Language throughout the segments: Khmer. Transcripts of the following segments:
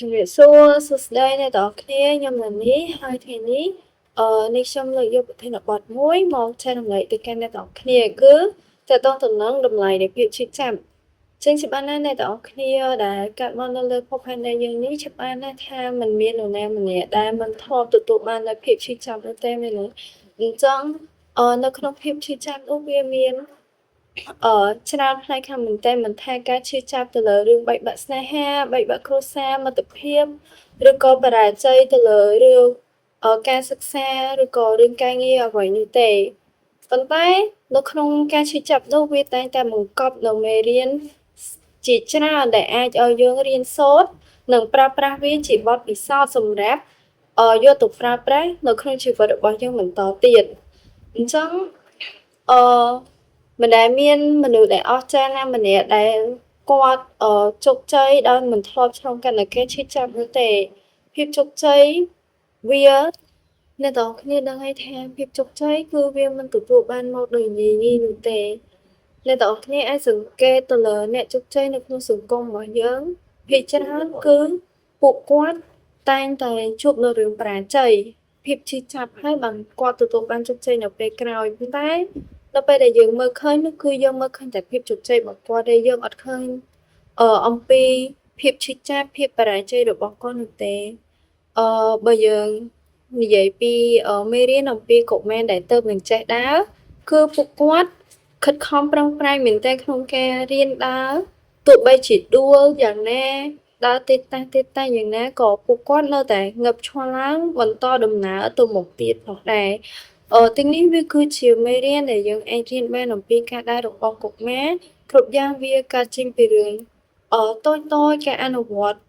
ជំរាបសួរសួស្តីអ្នកទាំងអស់គ្នាខ្ញុំណានីហើយថ្ងៃនេះនេះខ្ញុំលើកយកប្រធានបទមួយមកចែករំលែកទៅកាន់អ្នកទាំងអស់គ្នាគឺទាក់ទងទៅនឹងតម្លៃនៃភាពឈឺចាប់ចឹងច្បាស់ណាស់អ្នកទាំងអស់គ្នាដែលកើតមកនៅលើភពផែនដីយើងនេះច្បាស់ណាស់ថាមិនមាននរណាម្នាក់ដែលមិនធ្លាប់ទទួលបាននូវភាពឈឺចាប់នោះទេមែនទេអញ្ចឹងនៅក្នុងភាពឈឺចាប់នោះវាមាន ច្រើនផ្នែកខាងមែនទែនមិនថាការឈឺចាប់ទៅលើរឿងបែកបាក់ស្នេហា បែកបាក់គ្រួសារ មិត្តភាព ឬក៏បរាជ័យទៅលើរឿងការសិក្សា ឬក៏រឿងការងារអ្វីនោះទេ ប៉ុន្តែនៅក្នុងការឈឺចាប់នោះវាតែងតែបង្កប់នូវមេរៀនជាច្រើនដែលអាចឲ្យយើងរៀនសូត្រ និងប្រើប្រាស់វាជាបទពិសោធន៍សម្រាប់យកទៅប្រើប្រាស់នៅក្នុងជីវិតរបស់យើងបន្តទៀតអញ្ចឹងអឺ មិនដែលមានមនុស្សដែលអស្ចារ្យណាម្នាក់ដែលគាត់ជោគជ័យដោយមិនធ្លាប់ឆ្លងកាត់នូវការឈឺចាប់នោះទេភាពជោគជ័យវាអ្នកទាំងអស់គ្នាដឹងហើយថាភាពជោគជ័យគឺវាមិនទទួលបានមកដោយងាយៗនោះទេអ្នកទាំងអស់គ្នាអាចសង្កេតទៅលើអ្នកជោគជ័យនៅក្នុងសង្គមរបស់យើងភាគច្រើនគឺពួកគាត់តែងតែជួបនូវរឿងបរាជ័យភាពឈឺចាប់ហើយបានគាត់ទទួលបានជោគជ័យនៅពេលក្រោយប៉ុន្តែ ដល់ពេលដែលយើងមើលឃើញនោះគឺយើងមើលឃើញតែភាពជោគជ័យរបស់គាត់ទេយើងអត់ឃើញអំពីភាពឈឺចាប់ភាពបរាជ័យរបស់គាត់នោះទេបើយើងនិយាយពីមេរៀនអំពីកុមារដែលទើបនឹងចេះដើរគឺពួកគាត់ខិតខំប្រឹងប្រែងមែនទែនក្នុងការរៀនដើរទោះបីជាដួលយ៉ាងណាដើរទេតះទេតះយ៉ាងណាក៏ពួកគាត់នៅតែងើបឈរឡើងបន្តដំណើរទៅមុខទៀតផងដែរ ទាំងនេះវាគឺជាមេរៀនដែលយើងអាចរៀនបានអំពីការដើររបស់កុមារគ្រប់យ៉ាងវាកើតចេញពីរឿងតូចៗការអនុវត្ត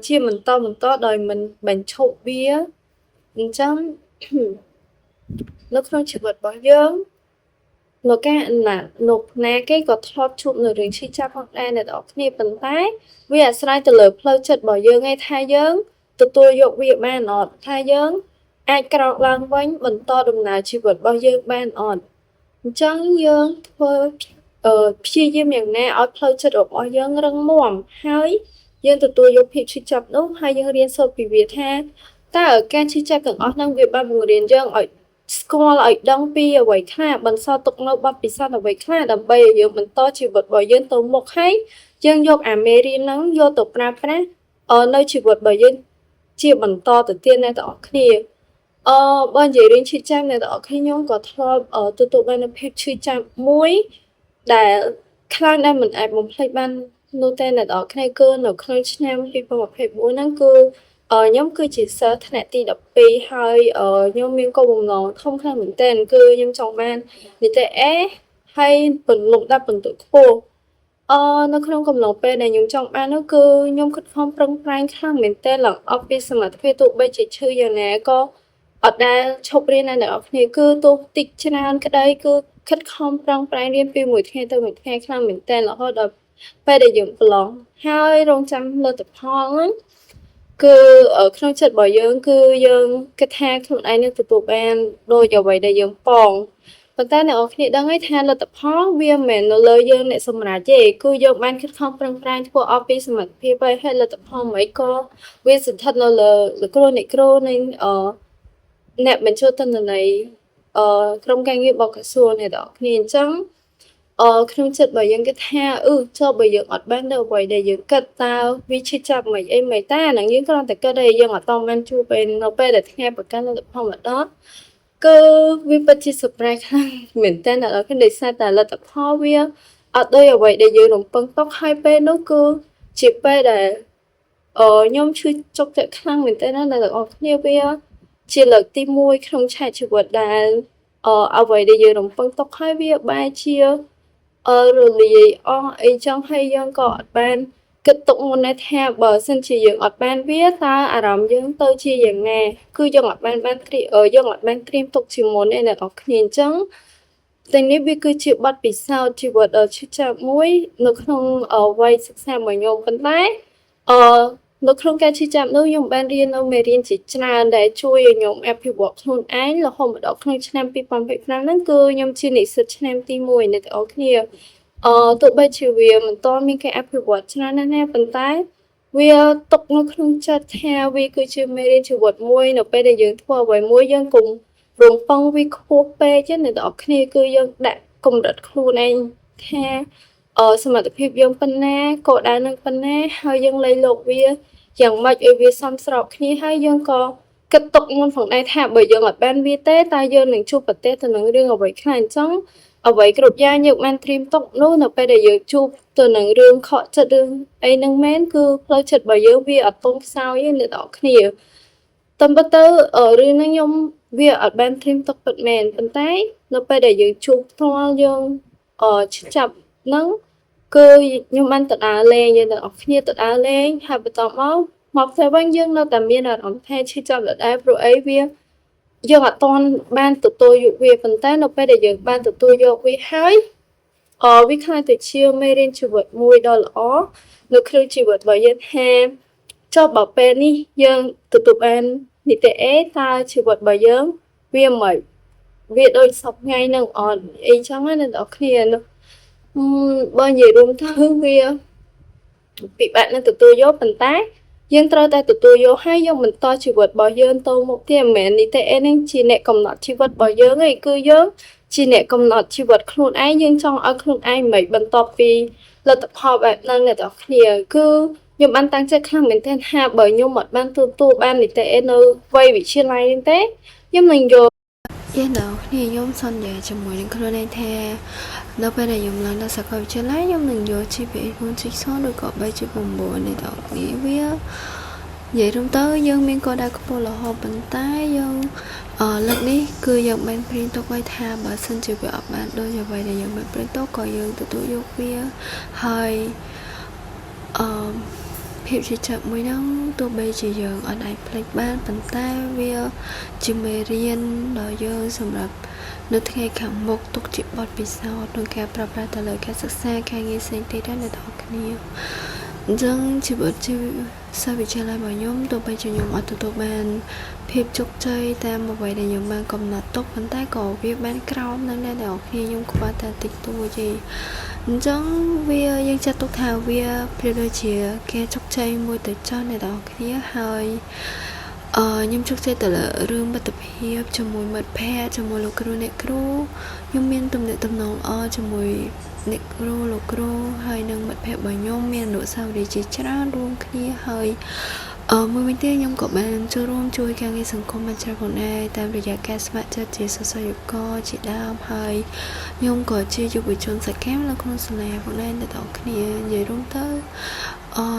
ជាបន្តបន្តដោយមិនបញ្ឈប់វាអញ្ចឹង នៅក្នុងជីវិតរបស់យើងនៅការណាលោកណាគេក៏ធ្លាប់ជួបនៅរឿងឈឺចាប់ផងដែរអ្នកទាំងអស់គ្នាប៉ុន្តែវាអាស្រ័យទៅលើផ្លូវចិត្តរបស់យើងឯងថាយើងទទួលយកវាបានអត់ថាយើងអាចក្រោកឡើងវិញបន្តដំណើរជីវិតរបស់យើងបានអត់អញ្ចឹងយើងធ្វើព្យាយាមយ៉ាងណាឲ្យផ្លូវចិត្តរបស់យើងរឹងមាំហើយយើងទទួលយកភាពឈឺចាប់នោះហើយយើងរៀនសូត្រពីវាថាតើការឈឺចាប់ទាំងអស់ហ្នឹងវាបានបង្រៀនយើងឲ្យស្គាល់ឲ្យដឹងពីអ្វីខ្លះបន្សល់ទុកនូវបទពិសោធន៍អ្វីខ្លះដើម្បីឲ្យយើងបន្តជីវិតរបស់យើងទៅមុខហើយយើងយកអាមេរៀនហ្នឹងយកទៅប្រើប្រាស់នៅជីវិតរបស់យើងជាបន្តទៅទៀតអ្នកទាំងអស់គ្នាបើនិយាយរឿងឈឺចាប់អ្នកទាំងអស់គ្នាខ្ញុំក៏ធ្លាប់ទទួលបាននូវភាពឈឺចាប់មួយដែលខ្លាំងដែលមិនអាចបំភ្លេចបាននោះទេអ្នកទាំងអស់គ្នាគឺនៅក្នុងឆ្នាំ2024ហ្នឹងគឺខ្ញុំគឺជាសិស្សថ្នាក់ទី12ហើយខ្ញុំមានគោលបំណងធំខ្លាំងមែនទែនគឺខ្ញុំចង់បាននិទ្ទេស A ហើយពន្លំដាប់ពិន្ទុខ្ពស់នៅក្នុងកំឡុងពេលដែលខ្ញុំចង់បាននោះគឺខ្ញុំខិតខំប្រឹងប្រែងខ្លាំងមែនទែនឡើងអស់ពីសមត្ថភាពទោះបីជាឈឺយ៉ាងណាក៏អត់ដែលឈប់រៀនដែរអ្នកទាំងអស់គ្នាគឺទោះតិចច្រើនក្តីគឺខិតខំប្រឹងប្រែងរៀនពីមួយថ្ងៃទៅមួយថ្ងៃខ្លាំងមែនទែនរហូតដល់ពេលដែលយើងប្រឡងហើយរងចាំលទ្ធផលហ្នឹងគឺក្នុងចិត្តរបស់យើងគឺយើងគិតថាខ្លួនឯងនឹងទទួលបានដូចអ្វីដែលយើងប៉ងប៉ុន្តែអ្នកទាំងអស់គ្នាដឹងហើយថាលទ្ធផលវាមិនមែននៅលើយើងអ្នកសម្រេចទេគឺយើងបានខិតខំប្រឹងប្រែងធ្វើអស់ពីសមត្ថភាពហើយហើយលទ្ធផលមិនក៏វាស្ថិតនៅលើលោកគ្រូអ្នកគ្រូនិងអ្នកបញ្ចូលទិន្នន័យក្រុមការងាររបស់ក្រសួងអ្នកទាំងអស់គ្នាអញ្ចឹងក្នុងចិត្តរបស់យើងគិតថាចុះបើយើងអត់បាននៅអ្វីដែលយើងគិតតើវាឈឺចាប់មិនអីមិនតាហ្នឹងយើងគ្រាន់តែគិតតែយើងអត់តបានជួបពេលនៅពេលដែលថ្ងៃប្រកាសលទ្ធផលមកដល់គឺវាពិតជា surprise ខ្លាំងមែនតើអ្នកនរគ្នាដោយសារតែលទ្ធផលវាអត់ដូចអ្វីដែលយើងរំពឹងទុកហើយពេលនោះគឺជាពេលដែលខ្ញុំឈឺចុកចិត្តខ្លាំងមែនតើណាអ្នកទាំងអស់គ្នាវាជាលើកទី1ក្នុងឆាកជីវិតដែលអ្វីដែលយើងរំពឹងទុកហើយវាបែរជារលាយអស់អីចឹងហើយយើងក៏អត់បានគិតទុកមុនដែរថាបើសិនជាយើងអត់បានវាតើអារម្មណ៍យើងទៅជាយ៉ាងណាគឺយើងអត់បានបានត្រៀមយើងអត់បានត្រៀមទុកជាមុនទេអ្នកទាំងអស់គ្នាអញ្ចឹងទាំងនេះវាគឺជាបទពិសោធន៍ជីវិតដ៏ឈឺចាប់មួយនៅក្នុងវ័យសិក្សារបស់ខ្ញុំប៉ុន្តែនៅក្នុងការឈឺចាប់នោះខ្ញុំបានរៀននូវមេរៀនជាច្រើនដែលជួយឲ្យខ្ញុំអភិវឌ្ឍខ្លួនឯងរហូតមកដល់ក្នុងឆ្នាំ2025ហ្នឹងគឺខ្ញុំជានិស្សិតឆ្នាំទី1អ្នកទាំងអស់គ្នាទោះបីជាវាមិនទាន់មានការអភិវឌ្ឍច្រើនណាស់ណាប៉ុន្តែ វាទុកនៅក្នុងចិត្តថាវាគឺជាមេរៀនជីវិតមួយនៅពេលដែលយើងធ្វើអ្វីមួយយើងកុំរំពឹងវាខ្ពស់ពេកទេអ្នកទាំងអស់គ្នាគឺយើងដាក់កម្រិតខ្លួនឯងថាអឺសមត្ថភាពយើងប៉ុណ្ណាគោលដៅនឹងប៉ុណ្ណាហើយយើងលៃលកវាយ៉ាងម៉េចឲ្យវាសមស្របគ្នាហើយយើងក៏គិតទុកមុនផងដែរថាបើយើងអត់បានវាទេតើយើងនឹងជួបប្រទះទៅនឹងរឿងអ្វីខ្លះអញ្ចឹងអ្វីគ្រប់យ៉ាងយើងបានត្រៀមទុកនោះនៅពេលដែលយើងជួបទៅនឹងរឿងខកចិត្តរឿងអីហ្នឹងមែនគឺផ្លូវចិត្តរបស់យើងវាអត់ទន់ខ្សោយទេអ្នកទាំងអស់គ្នាតាមពិតទៅរឿងហ្នឹងខ្ញុំវាអត់បានត្រៀមទុកពិតមែនប៉ុន្តែនៅពេលដែលយើងជួបផ្ទាល់យើងអឺឈឺចាប់ហ្នឹងគឺខ្ញុំបានទៅដើរលេងយើងទាំងអស់គ្នាទៅដើរលេងហើយបន្ទាប់មកមកផ្ទះវិញយើងនៅតែមានអារម្មណ៍ថាឈឺចាប់ដដែលព្រោះអីវាយើងអត់ទាន់បានទទួលយកវាប៉ុន្តែនៅពេលដែលយើងបានទទួលយកវាហើយអវាក្លាយទៅជាមេរៀនជីវិតមួយដ៏ល្អនៅក្នុងជីវិតរបស់យើងថាចុះបើពេលនេះយើងទទួលបាននីតិ A តើជីវិតរបស់យើងវាមិនវាដូចសព្វថ្ងៃនឹងអត់អីចឹងណាអ្នកទាំងអស់គ្នានោះបើនិយាយរួមទៅវាពិបាកនឹងទទួលយកប៉ុន្តែយើងត្រូវតែទទួលយកហើយយើងបន្តជីវិតរបស់យើងទៅមុខទៀតមិនមែននីតិ A នឹងជាអ្នកកំណត់ជីវិតរបស់យើងទេគឺយើងជាអ្នកកំណត់ជីវិតខ្លួនឯងយើងចង់ឲ្យខ្លួនឯងមិនបន្ទាប់ពីលទ្ធផលបែបហ្នឹងអ្នកទាំងអស់គ្នាគឺខ្ញុំបានតាំងចិត្តខ្លាំងមែនទែនថាបើខ្ញុំអត់បានទទួលបាននីតិ A នៅវ័យវិទ្យាល័យនេះទេខ្ញុំនឹងយក យាយដល់គ្នាខ្ញុំសន្យាជាមួយនឹងខ្លួនឯងថានៅពេលដែលខ្ញុំឡើងដល់សាកលវិទ្យាល័យខ្ញុំនឹងយក GPA 4.0ឬក៏3.9នេះដល់គ្នាវានិយាយរួមទៅយើងមានគោលដៅខ្ពស់រហូតប៉ុន្តែយើងអឺលើកនេះគឺយើងបានព្រៀងទុកไว้ថាបើសិនជាវាអត់បានដូចអ្វីដែលយើងបានព្រៀងទុកក៏យើងទទួលយកវាហើយអឺភាពឈឺចាប់មួយហ្នឹងទោះបីជាយើងអត់អាចភ្លេចបានប៉ុន្តែវាជាមេរៀនដល់យើងសម្រាប់នៅថ្ងៃខាងមុខទុកជាបទពិសោធន៍ក្នុងការប្រើប្រាស់ទៅលើការសិក្សាការងារផ្សេងទៀតដែរអ្នកទាំងអស់គ្នាអញ្ចឹងជីវិតជាសិស្សវិទ្យាល័យរបស់ខ្ញុំទោះបីជាខ្ញុំអត់ទទួលបានភាពជោគជ័យតាមអ្វីដែលខ្ញុំបានកំណត់ទុកប៉ុន្តែក៏វាបានក្រោមនឹងដែរអ្នកទាំងអស់គ្នាខ្ញុំខ្វះតែតិចតួចទេអញ្ចឹងវាយើងចាត់ទុកថាវាប្រៀបដូចជាការជោគជ័យមួយទៅចុះអ្នកទាំងអស់គ្នាហើយអឺខ្ញុំជោគជ័យទៅលើរឿងមិត្តភាពជាមួយមិត្តភ័ក្តិជាមួយលោកគ្រូអ្នកគ្រូខ្ញុំមានទំនាក់ទំនងល្អជាមួយអ្នកគ្រូលោកគ្រូហើយនិងមិត្តភ័ក្តិរបស់ខ្ញុំមានអនុស្សាវរីយ៍ជាច្រើនរួមគ្នាហើយអឺមួយវិញទៀតខ្ញុំក៏បានចូលរួមជួយការងារសង្គមបានច្រើនផងដែរតាមរយៈការស្ម័គ្រចិត្តជាសសរយកជាដើមហើយខ្ញុំក៏ជាយុវជនសកម្មនៅក្នុងសាលាផងដែរអ្នកទាំងគ្នានិយាយរួមទៅអឺ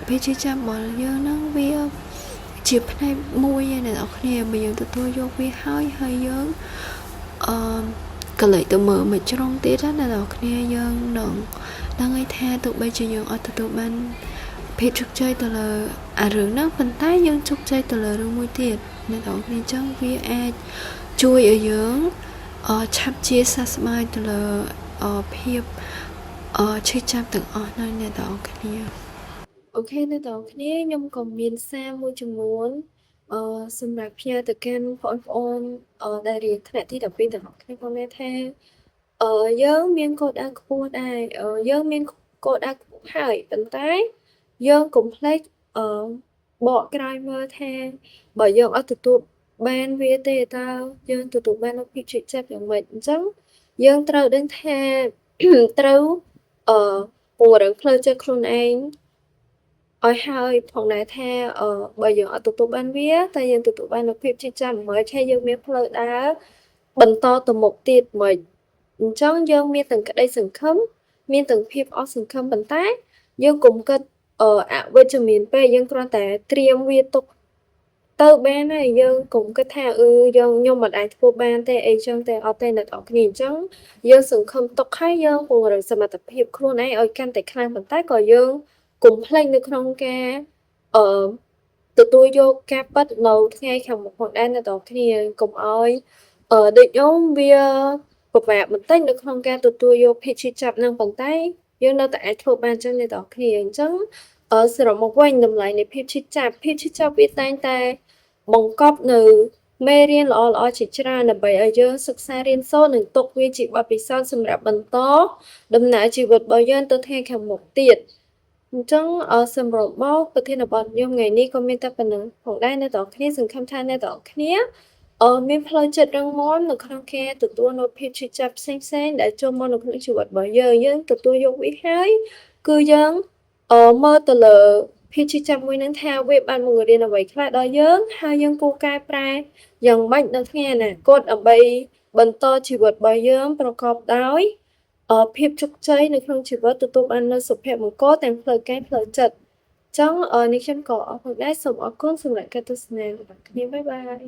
ពេលជាចាំរបស់យើងហ្នឹងវាជាផ្នែកមួយឯអ្នកនរគ្នាបើយើងទទួលយកវាហើយហើយយើងអឺក៏លេចទៅមើលមួយជ្រុងទៀតណាអ្នកនរគ្នាយើងនឹងដឹងឲ្យថាទោះបីជាយើងអត់ទទួលបានភាពជោគជ័យទៅលើអារឿងហ្នឹងប៉ុន្តែយើងជោគជ័យទៅលើរឿងមួយទៀតអ្នកនរគ្នាអញ្ចឹងវាអាចជួយឲ្យយើងអឆាប់ជាសះស្បើយទៅលើភាពអឈឺចាប់ទាំងអស់នៅអ្នកនរគ្នា OK អ្នកទាំងអស់គ្នាខ្ញុំក៏មានសារមួយចំនួនអឺសម្រាប់ផ្ញើទៅកាន់បងប្អូនអឺដែលរៀនថ្នាក់ទី12ទាំងអស់គ្នាផងដែរថាអឺយើងមានគោលដៅខ្ពស់ដែរយើងមានគោលដៅខ្ពស់ហើយប៉ុន្តែយើងកុំភ្លេចអឺបកក្រោយមើលថាបើយើងអត់ទទួលបានវាទេតើយើងទទួលបាននូវភាពឈឺចាប់យ៉ាងម៉េចអញ្ចឹងយើងត្រូវដឹងថាត្រូវអឺពង្រឹងផ្លូវចិត្តខ្លួនឯងឲ្យហើយផងដែរថាអឺបើយើងអត់ទទួលបានវាតែយើងទទួលបាននូវភាពឈឺចាប់មិនហើយយើងមានផ្លូវដើរបន្តទៅមុខទៀតមិនអញ្ចឹងយើងមានទាំងក្តីសង្ឃឹមមានទាំងភាពអស់សង្ឃឹមប៉ុន្តែយើងកុំគិតអឺអវិជ្ជមានពេកយើងគ្រាន់តែត្រៀមវាទុកទៅបានហើយយើងកុំគិតថាអឺយើងខ្ញុំមិនអាចធ្វើបានទេអីចឹងទេអត់ទេអ្នកទាំងអស់គ្នាអញ្ចឹងយើងសង្ឃឹមទុកហើយយើងពង្រឹងសមត្ថភាពខ្លួនឯងឲ្យកាន់តែខ្លាំងប៉ុន្តែក៏យើងកុំភ្លេចនៅក្នុងការអឺទទួលយកការពិតនៅថ្ងៃខាងមុខផងដែរអ្នកទាំងអស់គ្នាកុំឲ្យអឺដូចខ្ញុំវាពិបាកបន្តិចនៅក្នុងការទទួលយកភាពឈឺចាប់ហ្នឹងប៉ុន្តែយើងនៅតែអាចធ្វើបានចឹងអ្នកទាំងអស់គ្នាអញ្ចឹងអឺសរុបមកវិញតម្លៃនៃភាពឈឺចាប់ភាពឈឺចាប់វាតែងតែបង្កប់នៅមេរៀនល្អៗជាច្រើនដើម្បីឲ្យយើងសិក្សារៀនសូត្រនិងទុកវាជាបទពិសោធន៍សម្រាប់បន្តដំណើរជីវិតរបស់យើងទៅថ្ងៃខាងមុខទៀត។ អញ្ចឹងសម្រាប់មកប្រធានបទខ្ញុំថ្ងៃនេះក៏មានតែប៉ុណ្ណឹងផងដែរអ្នកទាំងអស់គ្នាសង្ឃឹមថាអ្នកទាំងអស់គ្នាមានផ្លូវចិត្តរឹងមាំនៅក្នុងការទទួលនូវភាពឈឺចាប់ផ្សេងៗដែលចូលមកនៅក្នុងជីវិតរបស់យើងយើងទទួលយកវាហើយគឺយើងមើលទៅលើភាពឈឺចាប់មួយហ្នឹងថាវាបានបង្រៀនអ្វីខ្លះដល់យើងហើយយើងគួរកែប្រែយ៉ាងម៉េចនៅថ្ងៃអនាគតដើម្បីបន្តជីវិតរបស់យើងប្រកបដោយភាពជោគជ័យនៅក្នុងជីវិតទទួលបាននូវសុភមង្គលទាំងផ្លូវកាយផ្លូវចិត្តអញ្ចឹងនេះខ្ញុំក៏អរគុណដែរសូមអរគុណសម្រាប់ការទស្សនារបស់គ្នាbye bye.